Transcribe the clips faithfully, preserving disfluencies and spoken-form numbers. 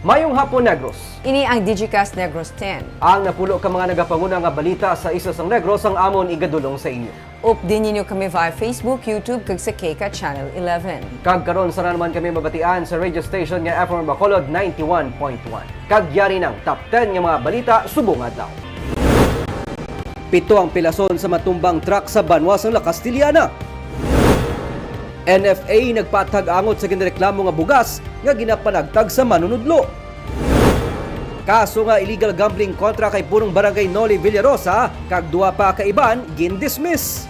Mayong hapon, Negros. Ini ang Digicast Negros ten. Ang napulo ka mga nagapanguna nga balita sa isla sang Negros ang amon igadulong sa inyo. Updi ninyo kami via Facebook, YouTube, kag sa K CAT Channel eleven. Kag karon, sara naman kami mabatian sa radio station nga F M Bacolod ninety-one point one. Kag yari nang top ten nga mga balita subong adlaw. Pito ang pilason sa matumbang truck sa banwa sang La Castellana. N F A nagpatag angot sa ginreklamo nga bugas nga ginapanagtag sa manunudlo. Kaso nga illegal gambling kontra kay punong barangay Noli Villarosa kag duha pa ka iban gin-dismiss.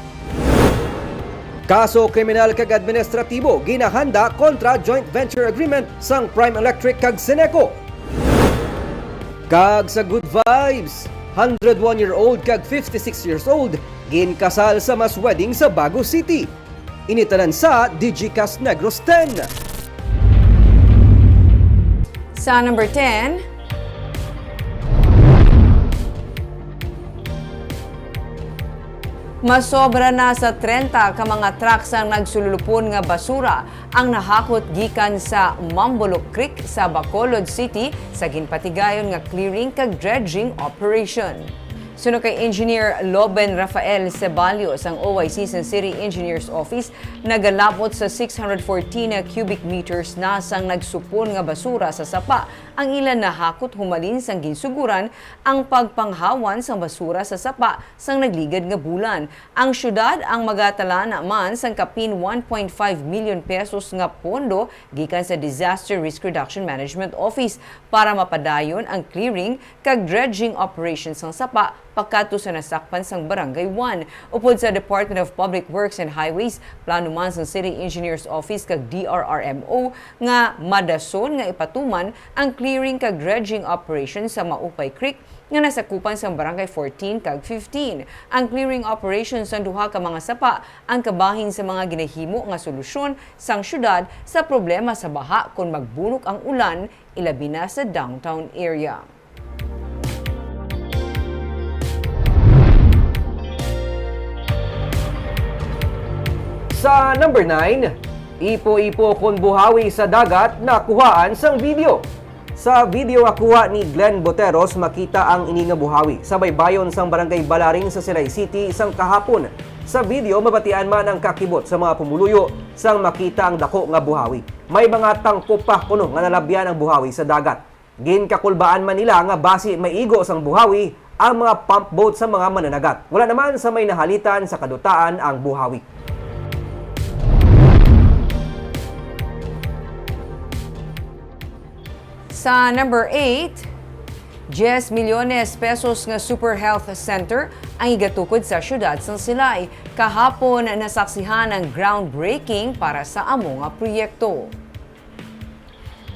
Kaso kriminal kag administratibo ginahanda kontra joint venture agreement sang Prime Electric kag Seneco. Kag sa good vibes, hundred one year old kag fifty six years old ginkasal sa mass wedding sa Bago City. Ini tanan sa Digicast Negros ten. Sa number ten, masobra na sa trenta ka mga truck sang nagsululupon nga basura ang nahakot gikan sa Mambulok Creek sa Bacolod City sa ginpatigayon nga clearing kag dredging operation. Suno kay Engineer Loben Rafael Ceballos, ang O I C sang City Engineer's Office nagalabot sa six hundred fourteen cubic meters na sang nagsupon nga basura sa sapa ang ila nahakot humalin sang ginsuguran ang pagpanghawan sang basura sa sapa sang nagligad nga bulan. Ang syudad ang magatala na man sang kapin one point five million pesos nga pondo gikan sa Disaster Risk Reduction Management Office para mapadayon ang clearing kag dredging operations sang sapa pakadto sa nasakpan sang Barangay one. Upod sa Department of Public Works and Highways, plano man sang City Engineer's Office kag D R R M O nga madason nga ipatuman ang clearing kag dredging operation sa Maupay Creek nga nasakupan sang Barangay fourteen kag fifteen. Ang clearing operation sang duha ka mga sapa ang kabahin sa mga ginahimo nga solusyon sang syudad sa problema sa baha kon magbunok ang ulan, ilabi na sa downtown area. Sa number nine, ipo-ipo kon buhawi sa dagat nakuhaan sang video. Sa video nga kuha ni Glenn Boteros, makita ang ini nga buhawi sa baybayon sang Barangay Balaring sa Silay City sang kahapon. Sa video, mabatian man ang kakibot sa mga pumuluyo sang makita ang dako nga buhawi. May mga tangko pa kuno nga nalabyan ang buhawi sa dagat. Ginkakulbaan man nila nga basi maigo sang buhawi ang mga pump boat sa mga mananagat. Wala naman sa may nahalitan sa kadutaan ang buhawi. Sa number eight, diyes milyones pesos nga Super Health Center ang igatukod sa siyudad sang Silay. Kahapon, nasaksihan ang groundbreaking para sa amo nga proyekto.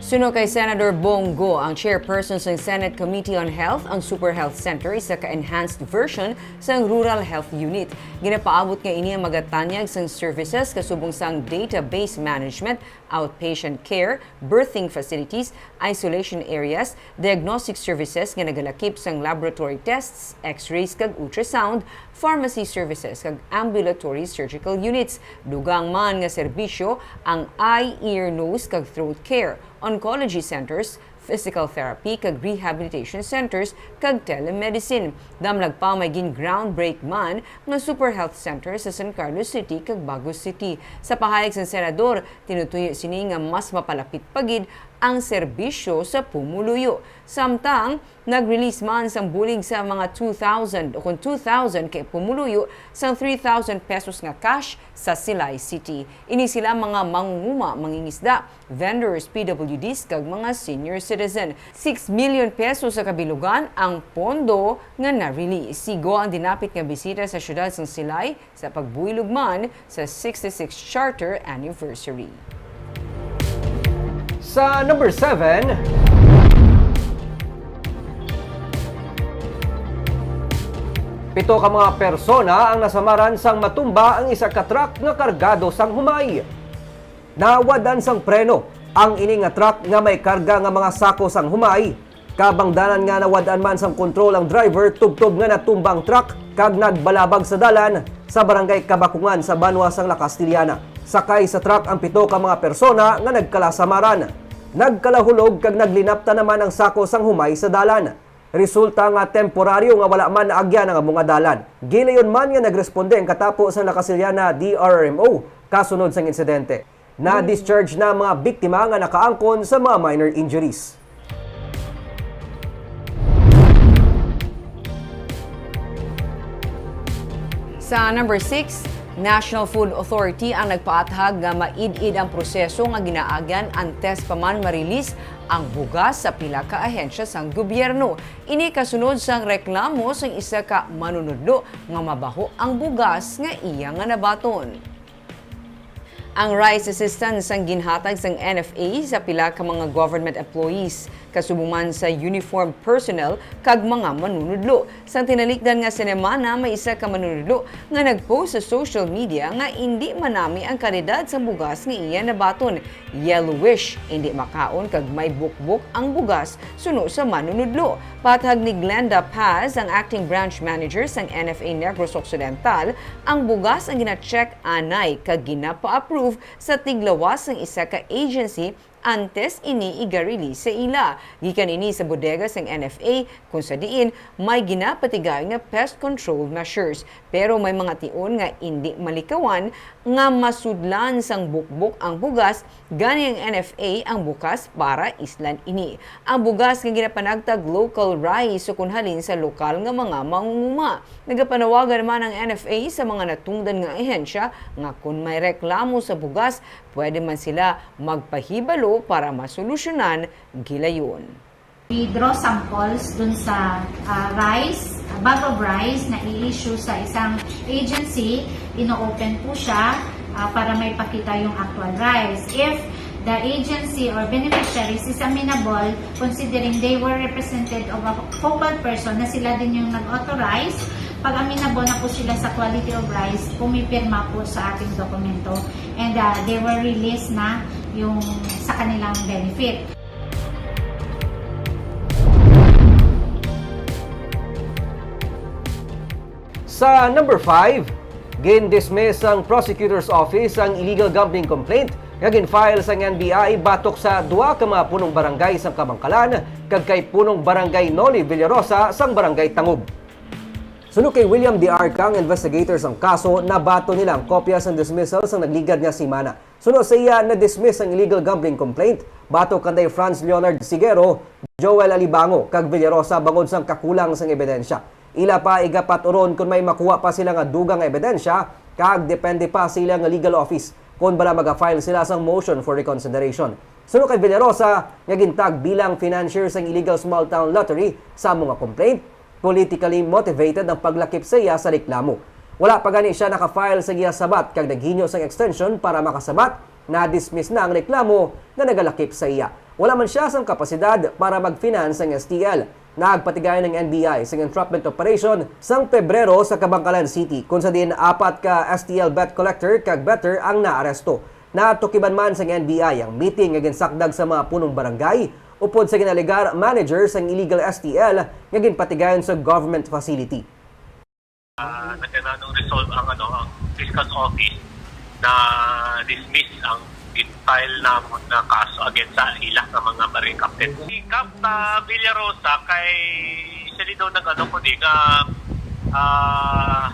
Suno kay Senador Bong Go, ang chairperson sang Senate Committee on Health, ang Super Health Center isa ka enhanced version sang Rural Health Unit. Ginapaabot nga ini ang magatanyag sang services kasubong sang database management, outpatient care, birthing facilities, isolation areas, diagnostic services nga nagalakip sang laboratory tests, x-rays kag ultrasound, pharmacy services kag ambulatory surgical units. Dugang man nga serbisyo ang eye, ear, nose kag throat care, oncology centers, physical therapy kag rehabilitation centers, kag telemedicine. Damlag pa, may gin-groundbreak man nga Super Health Center sa San Carlos City kag Bago City. Sa pahayag sang senador, tinutuyo sini nga mas mapalapit pa gid ang serbisyo sa pumuluyo. Samtang, nag-release man sang bulig sa mga two thousand o kon two thousand ka pumuluyo sang three thousand pesos nga cash sa Silay City. Ini sila mga mangunguma, mangingisda, vendors, P W Ds, kag mga senior citizen. Six million pesos sa kabilugan ang pondo nga na-release. Sigo ang dinapit nga bisita sa siyudad sang Silay sa pagbuylog man sa sixty-sixth Charter Anniversary. Sa number seven, pito ka mga persona ang nasamaran sang matumba ang isa ka truck nga kargado sang humay. Nawad-an sang preno ang ini nga truck nga may karga nga mga sako sang humay. Kabangdanan nga nawad-an man sang kontrol ang driver tubtob nga natumba ang truck kag nagbalabag sa dalan sa Barangay Kabakungan sa banwa sang La Castellana. Sakay sa truck ang pito ka mga persona nga nagkalasamaran. Nagkalahulog kag naglinapta naman ang sako sang humay sa dalan. Resulta nga temporaryo nga wala man naagyan ang amo nga dalan. Gilayon man nga nagresponde ang katapo sang La Casillana D R R M O kasunod sang insidente. Na-discharge na ang mga biktima nga nakaangkon sa mga minor injuries. Sa number six, National Food Authority ang nagpaathag nga maid-id ang proseso nga ginaagyan antes pa man ma-release ang bugas sa pila ka ahensya sang gobyerno. Ini kasunod sang reklamo sang isa ka manunudlo nga mabaho ang bugas nga iya nga nabaton. Ang rice assistance ang ginhatag sang N F A sa pila ka mga government employees, kasubong man sa uniformed personnel kag mga manunudlo. Sang tinalikdan nga semana, may isa ka manunudlo nga nag-post sa social media nga indi manami ang kalidad sang bugas nga iya nabaton. Yellowish, indi makaon kag may bukbok ang bugas, suno sa manunudlo. Paathag ni Glenda Paz, ang acting branch manager sang N F A Negros Occidental, ang bugas ang gina-check anay kag ginapa-approve sa tiglawas sang isa ka agency antes ini iga-release sa ila. Gikan ini sa bodega sang N F A, kung sa diin may ginapatigayon nga pest control measures. Pero may mga tion nga indi malikawan nga masudlan sang bukbok ang bugas, gani ang N F A ang bukas para islan ini. Ang bugas nga ginapanagtag local rice ukon halin sa lokal nga mga mangunguma. Nagapanawagan naman ang N F A sa mga natungdan nga ahensya nga kon may reklamo sa bugas, pwede man sila magpahibalo para masolusyonan gilayon. We draw samples dun sa, ah, rice, a bag of rice na i-issue sa isang agency, ino-open po siya, ah, para may pakita yung actual rice. If the agency or beneficiaries is amenable, considering they were represented of a focal person na sila din yung nag-authorize, pag amenable na po sila sa quality of rice, pumipirma po sa ating dokumento and, ah, they were released na yung sa kanilang benefit. Sa number five, gin-dismiss sang prosecutor's office ang illegal gambling complaint nga gin-file sang N B I batok sa duha ka mga punong barangay sang Kabankalan kag kay punong barangay Noli Villarosa sang barangay Tangub. Suno kay William de Arca, ang investigator sang kaso, nabaton nila ang kopya sang dismissal sang nagligad nga semana. Suno sa iya, na-dismiss ang illegal gambling complaint batok kanday Franz Leonard Sigero, Joel Alibango, kag Villarosa bangod sang kakulang sang ebidensya. Ila pa igapaturon kon may makuha pa sila nga dugang nga ebidensya, kag depende pa sa ila nga legal office kon bala maga-file sila sang motion for reconsideration. Suno kay Villarosa, nga gintag bilang financier sang illegal small town lottery, sa amo nga complaint, politically motivated ang paglakip sa iya sa reklamo. Wala pa gani sia naka-file sa iya sabat kag naghinyo sang extension para makasabat, na-dismiss na ang reklamo nga nagalakip sa iya. Wala man sia sang kapasidad para mag-finance ang S T L. Nagpatigayon ang N B I sang entrapment operation sang Pebrero sa Kabankalan City, kung sa diin apat ka S T L bet collector kag bettor ang naaresto. Natukiban man sang N B I ang meeting nga ginsakdag sa mga punong barangay upod sa ginalegar manager sang illegal S T L nga ginpatigayon sa government facility. Ah, nagkananong resolve ang, ano, ang fiscal office na dismiss ang file namon nga kaso against sa ila nga mga barangay captain. Si Kap, ah, Villarosa kay siya daw nag-ano ko di nga, ah,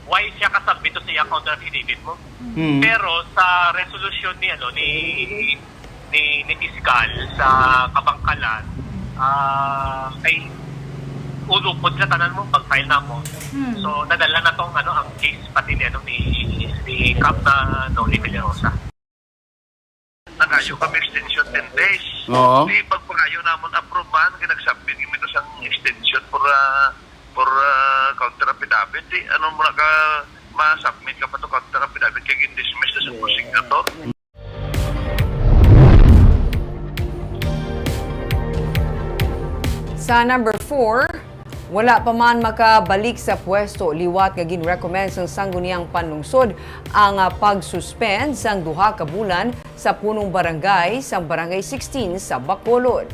why siya kasubmit sa iya counter affidavit mo? Hmm. Pero sa resolution ni, ano, ni, ni, ni Fiscal sa Kabankalan, ah, kay ulupod sa tanan mo pag-file na mo. Hmm. So, nadala na tong, ano, ang case pati ni, ano, ni, ni Kap na, no, ni Villarosa. Nakayo kami extension ten days. Oo. Di pagpangayo namon approve man, kay nag-submit kami to sang extension for, ah, for, ah, counter affidavit. Di, ano mo na ka, ma-submit ka pa to counter affidavit kay gin-dismiss na sa prosecutor. Sa number four, wala pa man makabalik sa pwesto liwat nga gin-recommend sang Sangguniang Panlungsod ang, ah, pag-suspend sang duha ka bulan sa punong barangay sang Barangay sixteen sa Bacolod.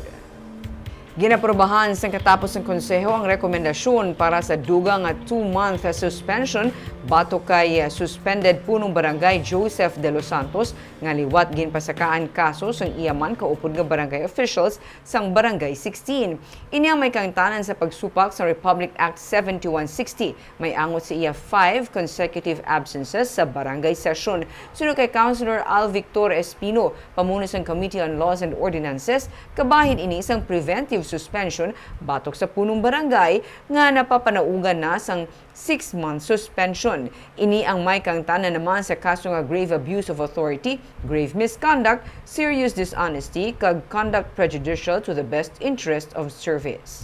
Ginaprobahan sang katapos sang Konseho ang rekomendasyon para sa dugang nga two-month suspension batok kay, ah, suspended punong barangay Joseph De Los Santos nga liwat ginpasakaan kaso sang iya man kaupod nga barangay officials sang Barangay sixteen. Ini ang may kaangtanan sa pagsupak sa Republic Act seventy-one sixty. May angot sa iya five consecutive absences sa barangay session. Suno kay Councilor Al Victor Espino, pamuno sang Committee on Laws and Ordinances, kabahin ini sang preventive suspension batok sa punong barangay nga napapanaugan na sang six-month suspension. Ini ang may kaangtanan naman sa kaso nga grave abuse of authority, grave misconduct, serious dishonesty, kag conduct prejudicial to the best interest of service.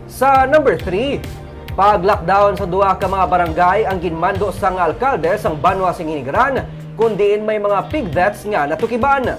Sa number three, pag-lockdown sa duha ka mga barangay ang ginmando sang alkalde sang banwa sing Hinigaran, kun diin may mga pig deaths nga natukiban.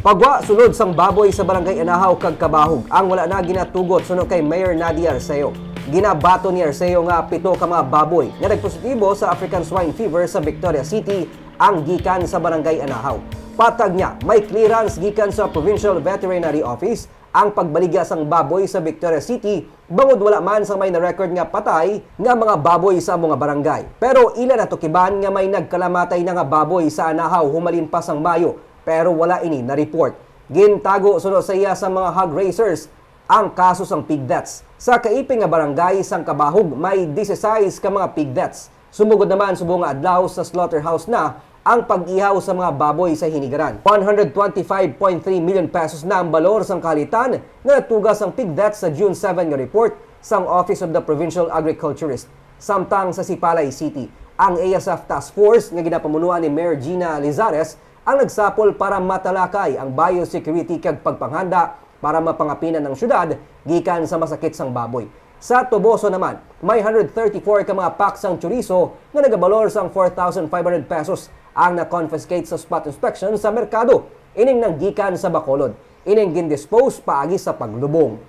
Pagwa sulod sang baboy sa Barangay Anahaw kag Kabahog ang wala na ginatugot suno kay Mayor Nadia Arceo. Ginabaton ni Arceo nga pito ka mga baboy nga nagpositibo sa African Swine Fever sa Victoria City ang gikan sa Barangay Anahaw. Patag niya, may clearance gikan sa Provincial Veterinary Office ang pagbaligya sang baboy sa Victoria City, bangod wala man sang may na-record nga patay nga mga baboy sa amo nga barangay. Pero ila natukiban nga may nagkalamatay na nga baboy sa Anahaw humalin pa sang Mayo, pero wala ini na-report. Gintago suno sa iya sa mga hog raisers ang kaso sang pig deaths. Sa kaiping nga barangay sang Kabahog, may disisais ka mga pig deaths. Sumugod naman subong nga adlaw sa slaughterhouse na ang pag-ihaw sa mga baboy sa Hinigaran. One hundred twenty-five point three million pesos na ang balor sang kahalitan nga natuga sang pig deaths sa June seven nga report sang Office of the Provincial Agriculturist. Samtang sa Sipalay City, ang A S F Task Force nga ginapamunuan ni Mayor Gina Lizares ang nagsapol para matalakay ang biosecurity kag pagpanghanda para mapangapinan ang syudad gikan sa masakit sang baboy. Sa Toboso naman, may hundred thirty-four ka mga pack sang chorizo nga nagabalor sang four thousand five hundred pesos ang na-confiscate sa spot inspection sa merkado. Ining nanggikan sa Bacolod. Ining gindispose paagi sa paglubong.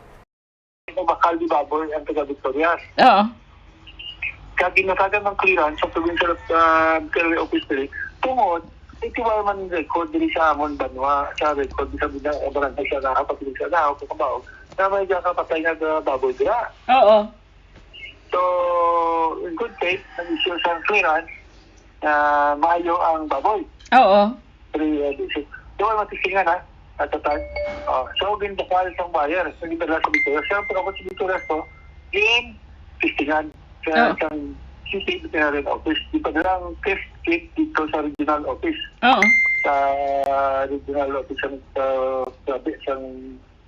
Bakal di baboy ang taga Victorias. Oo. Kag ginatagan ng clearance sa provincial uh, veterinary office diri tungod iti wala man record diri sa amon banwa, sa record sa bina- barangay sa Naha, pati sa Naha, sa Kabaog, na may kapatay nga uh, baboy dira. Oo. So, in good faith, nag-issue sa clearance na maayo ang baboy. Oo. Pre-edition. Di ba matistingan, ha? At the time. Oh, so, ginbakal sa buyer. So, gindala sa Victoria. Siya ang pagkabot sa Victoria to, gin-testingan sa Oh. isang city veterinarian office. Di pa nilang test kit dito sa regional office. Oo. Sa regional office sa, sa, sa, sa, sa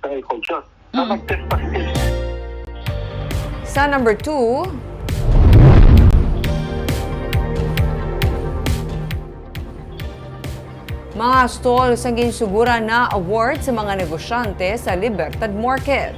agriculture. Mm. Mag-test positive. Sa number two, mga stall sang ginsuguran na award sa mga negosyante sa Libertad Market.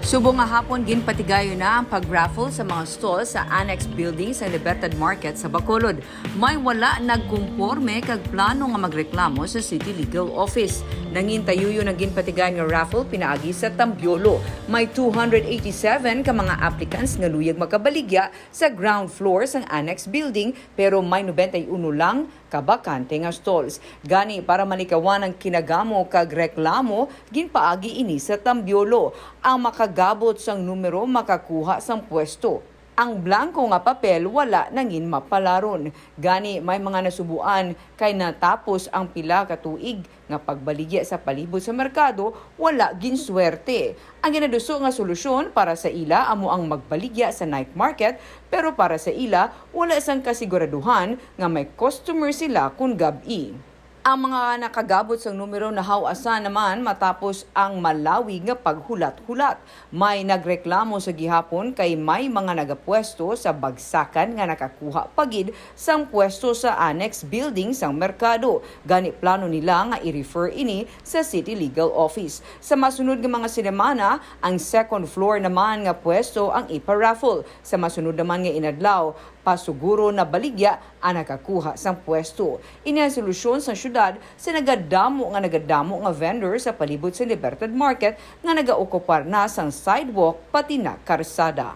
Subong nga hapon, ginpatigayon na ang pag-raffle sa mga stall sa Annex Building sa Libertad Market sa Bacolod. May wala nagkumpurme kag plano nga magreklamo sa City Legal Office. Nangin tayuyo ang ginpatigayon nga raffle pinaagi sa Tambiolo. May two hundred eighty-seven ka mga applicants nga luyag makabaligya sa ground floor sang Annex Building, pero may nobenta y uno lang ka bakante nga stalls. Gani, para malikawan ang kinagamo kag reklamo, ginpaagi ini sa Tambiolo. Ang makagabot sang numero makakuha sang pwesto. Ang blanko nga papel wala nangin mapalaron. Gani, may mga nasubuan kay natapos ang pila ka tuig nga pagbaligya sa palibot sa merkado, wala ginswerte. Ang ginaduso nga solusyon para sa ila amo ang magbaligya sa night market, pero para sa ila, wala sang kasiguraduhan nga may customer sila kun gab-i. Ang mga nakagabot sang numero nahaw-asan naman matapos ang malawig nga paghulat-hulat. May nagreklamo sa gihapon kay may mga nagapwesto sa bagsakan nga nakakuha pa gid sang pwesto sa annex building sang merkado. Gani, plano nila nga i-refer ini sa City Legal Office. Sa masunod nga mga sinemana, ang second floor naman nga pwesto ang ipa-raffle. Sa masunod naman nga inadlaw, pasuguro na baligya ang nakakuha sang pwesto. Ini ang solusyon sang syudad sa nagadamo nga nagadamo nga vendor sa palibot sa Libertad Market nga nagaokupar na sang sidewalk pati na karsada.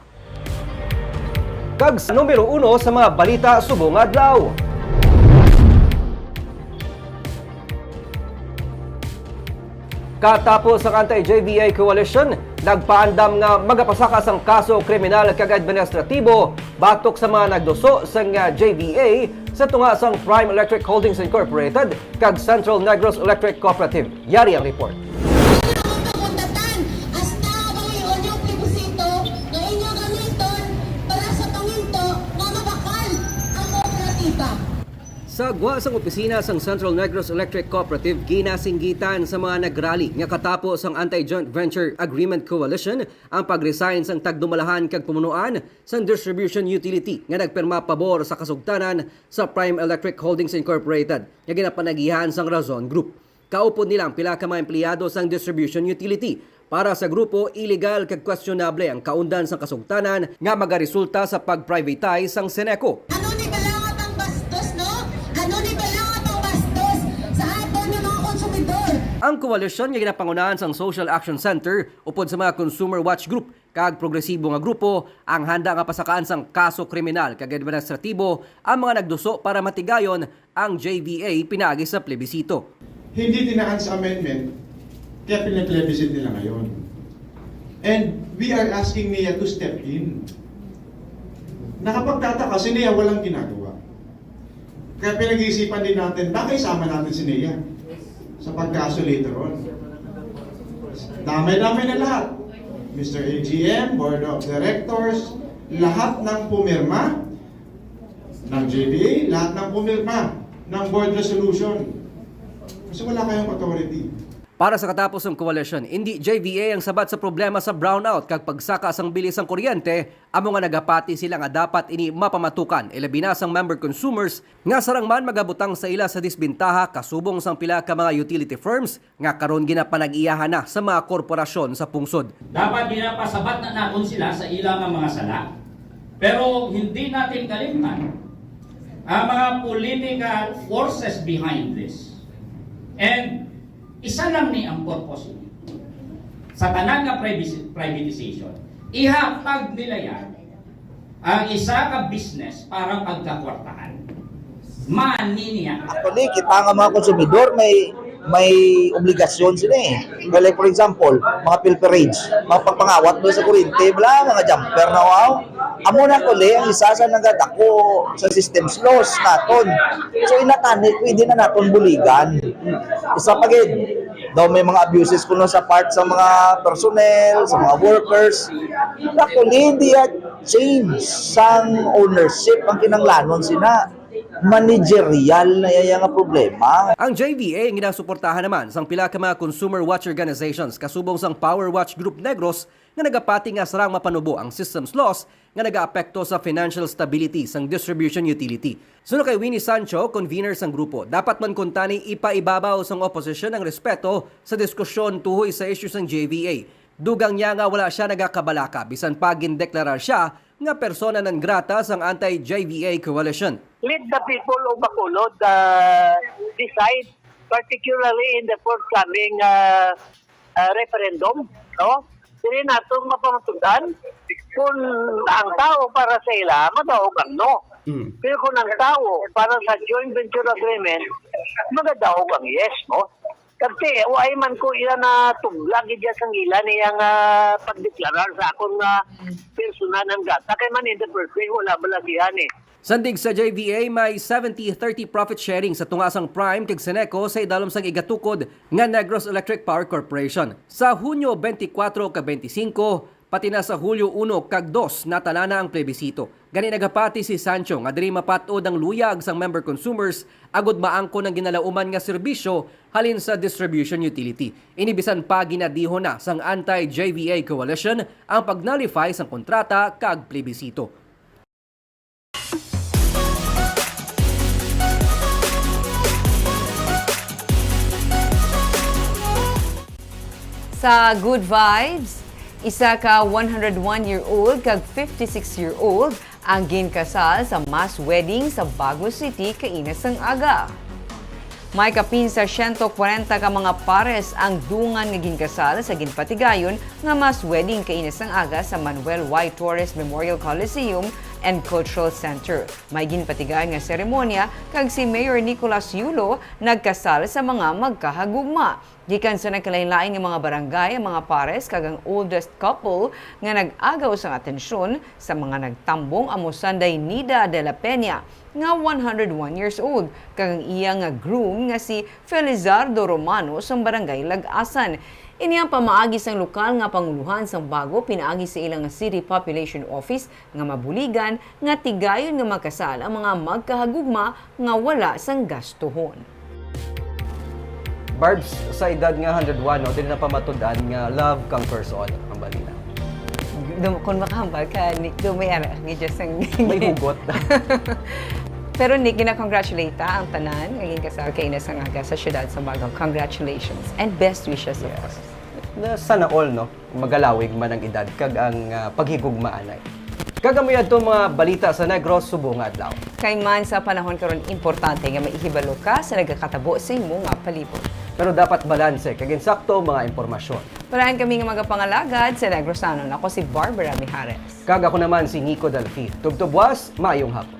Kag sa numero uno sa mga balita subong adlaw. Katapos ang Anti-J V A Coalition, nagpaandam nga magapasaka sang kaso kriminal kag administratibo batok sa mga nagduso sang, ah, J V A sa tunga sang Prime Electric Holdings Incorporated kag Central Negros Electric Cooperative. Yari ang report. Ang pagkundatan, hasta ang inyong plebisito nga inyo gamiton para sa panginto nga mabakal ang kooperatiba. Sa gwa sang opisina sang Central Negros Electric Cooperative, ginasinggitan sa mga nagrally nga katapos ang Anti-Joint Venture Agreement Coalition ang pag-resign sang tagdumalahan kag pumunuan sang distribution utility nga nagpirma pabor sa kasugtanan sa Prime Electric Holdings Incorporated nga ginapanagihan sang Razon Group. Kaupod nila ang pila ka mga empleyado sang distribution utility. Para sa grupo, iligal kag questionable ang kaundan sang kasugtanan nga magaresulta sa pag-privatize sang Ceneco. Ano ni bala nga pangbastos, no? Ano ni bala nga pangbastos sa aton nga mga konsumidor? Ang koalisyon nga ginapangunahan sang Social Action Center upod sa mga Consumer Watch Group kag progresibo nga grupo ang handa nga pasakaan sang kaso kriminal kag administratibo ang mga nagduso para matigayon ang J V A pinaagi sa plebisito. Hindi tinaan sa amendment, kaya pinaplebiscite nila ngayon. And we are asking Nia to step in. Nakapagtataka si Nia, walang ginagawa. Kaya pinag-iisipan din natin, baka isama natin si Nia sa pagkaso later on. Damay-damay na lahat. Mister A G M, Board of Directors, lahat ng pumirma ng J V A, lahat ng pumirma ng board resolution. Kasi wala kayong authority. Para sa katapos nga koalisyon, indi J V A ang sabat sa problema sa brownout kag pagsaka sang bilis sang kuryente, amo nga nagapati sila nga dapat ini mapamatukan, ilabi na sang member consumers nga sarang man magabutang sa ila sa disbentaha kasubong sang pila ka mga utility firms nga karon ginapanag-iyahan na sa mga korporasyon sa pungsod. Dapat ginapasabat na naton sila sa ila nga mga sala. Pero hindi natin kalimtan ang mga political forces behind this. And isa lang ni ang purpose ini. Sa tanan nga privacy- privatization, ihatag nila yan ang isa ka business para pagkakwartahan. Mani niya. Actually, kita nga mga konsumidor may, may obligasyon sila eh. Kaya like for example, mga pilferage, mga pagpangawat mo sa kuryente, bla, mga jumper na wow. Amo na actually ang isa sa nagadako sa systems loss naton. So inatani, pwede na naton buligan. Isa pa gid, daw may mga abuses kuno sa part sa mga personnel, sa mga workers. Actually, hindi change sang ownership ang kinahanglanon sina. Managerial na iya nga problema. Ang J V A ang ginasuportahan naman sang pila ka mga consumer watch organizations kasubong sang Power Watch Group Negros nga nagapati nga sarang mapanubo ang systems loss nga nagaapekto sa financial stability sang distribution utility. Suno kay Winnie Sancho, convener sang grupo, dapat man kuntani ipaibabaw sang oposisyon ang respeto sa diskusyon tuhoy sa isyu sang J V A. Dugang niya nga wala sia nagakabalaka bisan pa gindeklarar sia nga persona non grata sang anti-J V A coalition. Let the people of Bacolod, uh, decide, particularly in the forthcoming, uh, uh, referendum, no? Dili nato mapamatud-an kung ang tao para sa ila, madaog ang no. Mm. Pero kung ang tao para sa joint venture agreement, magadaog ang yes, no? Kasi wala man ko ila na tublag gid sang ila niya nga pagdeklarar sa akon nga personal nga data. Kay man in the first place, wala bala siya ni. Sandig sa J V A, may seventy thirty profit sharing sa tunga sang Prime kag Ceneco sa idalom sang igatukod nga Negros Electric Power Corporation. Sa Hunyo twenty-four ka twenty-five, pati na sa Hulyo uno kag dos, natala na ang plebisito. Gani nagapati si Sancho nga diri mapat-od ang luyag sang member consumers agud maangkon ang ginalauman nga serbisyo halin sa distribution utility. Ini bisan pa ginadihon na sang anti-J V A coalition ang pag-nullify sang kontrata kag plebisito. Sa Good Vibes, isa ka one hundred one-year-old kag fifty-six-year-old ang ginkasal sa mass wedding sa Bago City kaina sang aga. May kapin sa siyento kwarenta ka mga pares ang dungan nga ginkasal sa ginpatigayon nga mass wedding kaina sang aga sa Manuel Y. Torres Memorial Coliseum, and Cultural Center. May ginpatigayon nga seremonya kag si Mayor Nicolas Yulo nagkasal sa mga magkahagugma. Gikan sa nagkalain-lain nga mga barangay ang mga pares kag ang oldest couple nga nag-agaw sang atensyon sa mga nagtambong amo sanday Nida de la Peña nga one hundred one years old kag ang iya nga groom nga si Felizardo Romano sang barangay Lag-asan. Ini ang pamaagi sang lokal nga panguluhan sang bago pinaagi sa ilang City Population Office nga mabuligan nga tigayon nga magkasal ang mga magkahagugma nga wala sang gastuhon. Barbs, sa edad nga hundred one, no, dili na pamatud-an nga love conquers all ang balina. Dum, kung makahambal ka, Nick, dumay ara, gidya sang... May hugot. Pero Nick, gina-congratulate ta ang tanan nga ginkasal kaina sang aga sa siyudad sa Baguio. Congratulations and best wishes, of course. Na sana all, no, magalawig man ang edad kag ang ah, paghigugma anay. Kag amo yadto mga balita sa Negros subong nga adlaw. Kay man sa panahon karon, importante nga maihibalo ka sa nagakatabo sa imo nga palibot. Pero dapat balanse kag insakto mga impormasyon. Para kami nga magapangalagad sa Negrosanon, ako si Barbara Mijares. Kag ako naman si Nico Dalfi. Tubtob buwas, maayong hapon.